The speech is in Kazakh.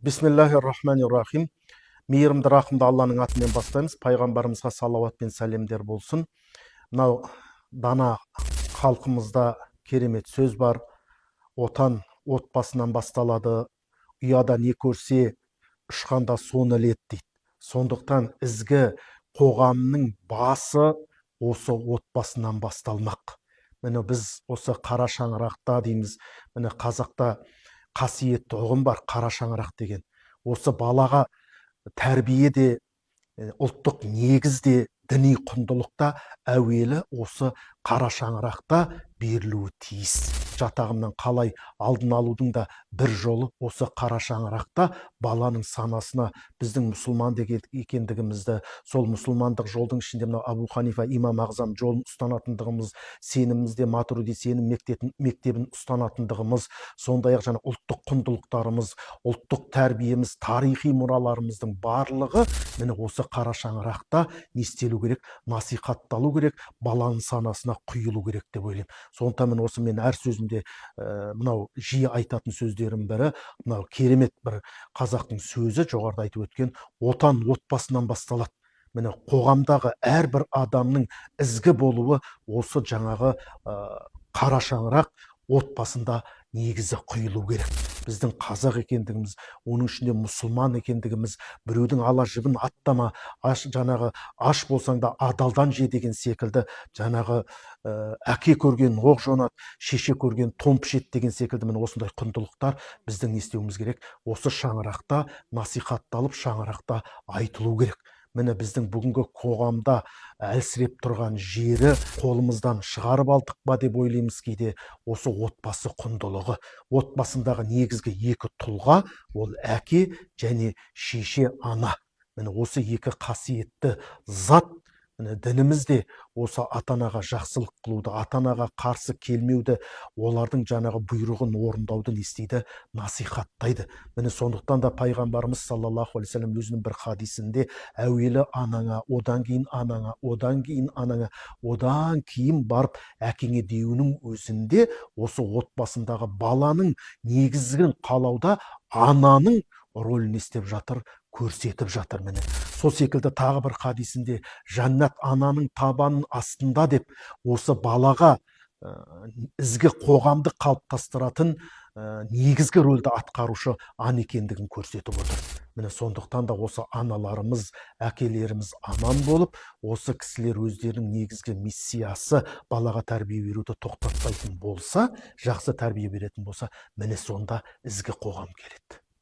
Бисмиллахи рахмани рахим. Мейірімді, рақымды Алланың атымен бастаймыз. Пайғамбарымызға салауат пен сәлемдер болсын. Мынау дана халқымызда керемет сөз бар: «Отан отбасынан басталады, ұяда не көрсе, ұшқанда соны іледі», – дейді. Сондықтан ізгі қоғамның басы осы отбасынан басталмақ. Міне, біз осы қара шаңырақта дейміз. Міне, қазақта қасиетті ұғым бар, қара шаңырақ деген. Осы балаға тәрбие де, ұлттық негіз де, діни құндылық та әуелі осы қара шаңырақта берілуі тиіс. Жат ағымнан қалай алдын алудың да бір жолы осы қара шаңырақта баланың санасына біздің мұсылман деген екендігімізді, сол мұсылмандық жолдың ішінде мынау Абу Ханифа имам ағзам жолын ұстанатындығымыз, сенімімізде Матуруди сенім мектебін ұстанатындығымыз, сондай ақ жаңа ұлттық құндылықтарымыз, ұлттық тәрбиеміз, тарихи мұраларымыздың барлығы міне осы қара шаңырақта не істелу керек? Насихатталу керек, баланың санасына құйылу керек деп ойлаймын. Сондықтан мен осы мен әр сөзімде мынау жиі айтатын сөздерім бірі мынау керемет бір қазақтың сөзі, жоғарыда айтып өткен: «Отан отбасынан басталады». Міне, қоғамдағы әрбір адамның ізгі болуы осы жаңағы қара шаңырақ, отбасында негізі құйылу керек. Біздің қазақ екендігіміз, оның ішінде мұсылман екендігіміз, біреудің ала жібін аттама, аш, жаңағы аш болсаң да адалдан же деген секілді, жаңағы әке көрген оқ жонады, шеше көрген тон пішеді деген секілді, міне, осындай құндылықтар біздің не істеуіміз керек? Осы шаңырақта насихатталып, шаңырақта айтылу керек. Міне, біздің бүгінгі қоғамда әлсіреп тұрған жері, қолымыздан шығарып алдық па деп ойлаймыз кейде, осы отбасы құндылығы. Отбасындағы негізгі екі тұлға ол әке және шеше, ана. Міне, осы екі қасиетті зат. Міне, дініміз де осы ата анаға жақсылық қылуды, ата анаға қарсы келмеуді, олардың жаңағы бұйрығын орындауды не істейді? Насихаттайды. Міне, сондықтан да пайғамбарымыз саллаллаху алейхи вассалам өзінің бір хадисінде: «Әуелі анаңа, одан кейін анаңа, одан кейін анаңа, одан кейін барып әкеңе», – деуінің өзінде осы отбасындағы баланың негізін қалауда ананың рөлін не істеп жатыр? Көрсетіп жатыр. Міне, сол секілді тағы бір хадисінде: «Жәннат ананың табанының астында», – деп, осы балаға ізгі қоғамды қалыптастыратын негізгі рөлді атқарушы ана екендігін көрсетіп отыр. Міне, сондықтан да осы аналарымыз, әкелеріміз аман болып, осы кісілер өздерінің негізгі миссиясы балаға тәрбие беруді тоқтатпайтын болса, жақсы тәрбие беретін болса, міне, сонда ізгі қоғам келеді.